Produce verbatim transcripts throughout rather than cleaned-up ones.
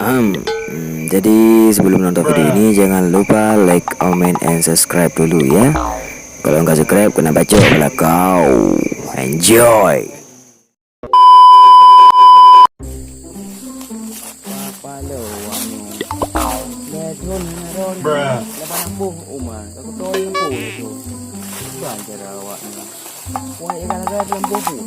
Hmm, jadi sebelum nonton video ini, jangan lupa like, comment, and subscribe dulu ya. Kalau enggak subscribe, kena bacok kepala kau. Enjoy. Palo awak nyoe. Lé thon hana ron. Bruh. Lapan boh uma, ka kutoe lampu lé tu. Bukan cara awak nyoe. Wah, ya kan, ada lampu tu.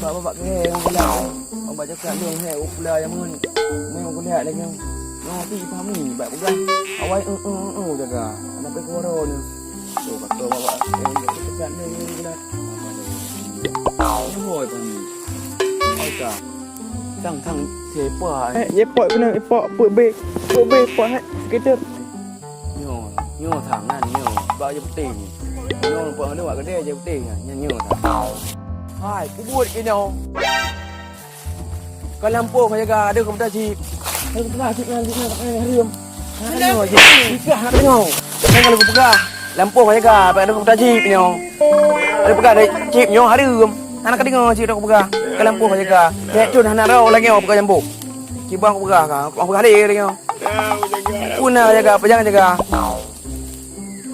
Babak-babak ke, orang pula. Orang baca kat dong, he, orang pula yang mun. Mun aku lihat lagi. Nyoe tu pahami, bak peugah. Awai, eh, eh, eh, eh, jaga. Sampai ke warung ni. Tu, kata babak, eh, dekat ni, ni, ni, ni. Nyoe, pahami. Ai ka. Sang, sang, siapa, eh? Eh, ye pot kena, pot, pot be, pot be, pot, eh, sekitar. Nyoe, nyoe sang nan, nyoe. Bak je putih ni. Nyoe, pot ni, bak kedai je putih ni. Nyoe, nyoe sang. Hai, kubut ke nyoe. Ka lampôh ka jaga, ada ka buta cip. Ada ka buta cip, nyan, nyan, nyan, harum. Hana ka deungoe cip. Nikah hana ka deungoe. Kan kalau kupeugah, lampôh ka jaga, apa ada ka buta cip nyoe. Ada peugah ada cip nyoe harum. Hana ka deungoe cip dah kupeugah. Ka lampôh ka jaga. Nyak cun hana rau lagèe nyoe peugah jambo. Cibang kupeugah ka. Kupeugah lé lagèe nyoe. Puna ka jaga, pajang ka jaga.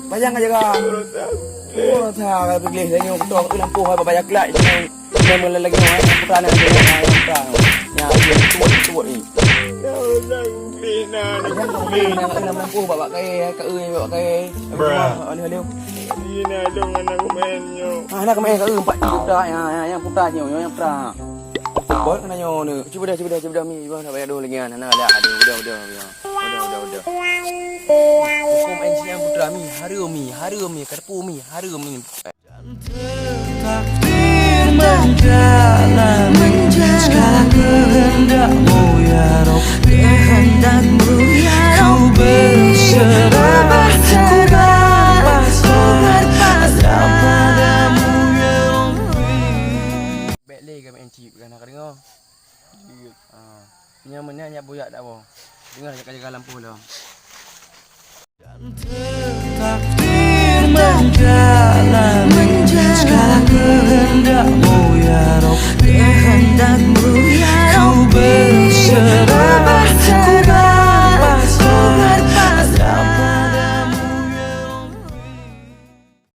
Pajang ka jaga. Oh, sa ka peugleh lagèe nyoe, kutok lampôh ka payah kelak. Memang lagi nyoe, eh, putra ni, eh, putra. Ya, dia tuat, tuat ni. Jangan kau main, jangan kau main, bak, bak kai, eh, ka, eh, bak kai. Bruh. Aduh, aduh. Ini ada mana aku main, nyo. Ah, nak main ka, eh, empat putra, ya, ya, yang putra, nyo, nyo, yang putra. Bot kena nyo, ni. Cuba dah, cuba dah, cuba dah, mi. Cuba dah, banyak dulu lagi, ah. Nah, dah, aduh, udah, udah, udah. Udah, udah, udah. Hukum N C M putra, mi. Harum, mi. Harum, mi. Karpu, mi. Harum, mi. Dan takdir menjalani segala kehendakmu, ya Rabbi. Ku berserah, ku berpasrah padamu, ya Rabbi. Bèk lé kami N C M, kan, ka deungoe? Ah, nyan meunan nyak buyak dak boh. Deungoe jaga-jaga lampôh lom. Dan takdir menjalani segala kehendakmu,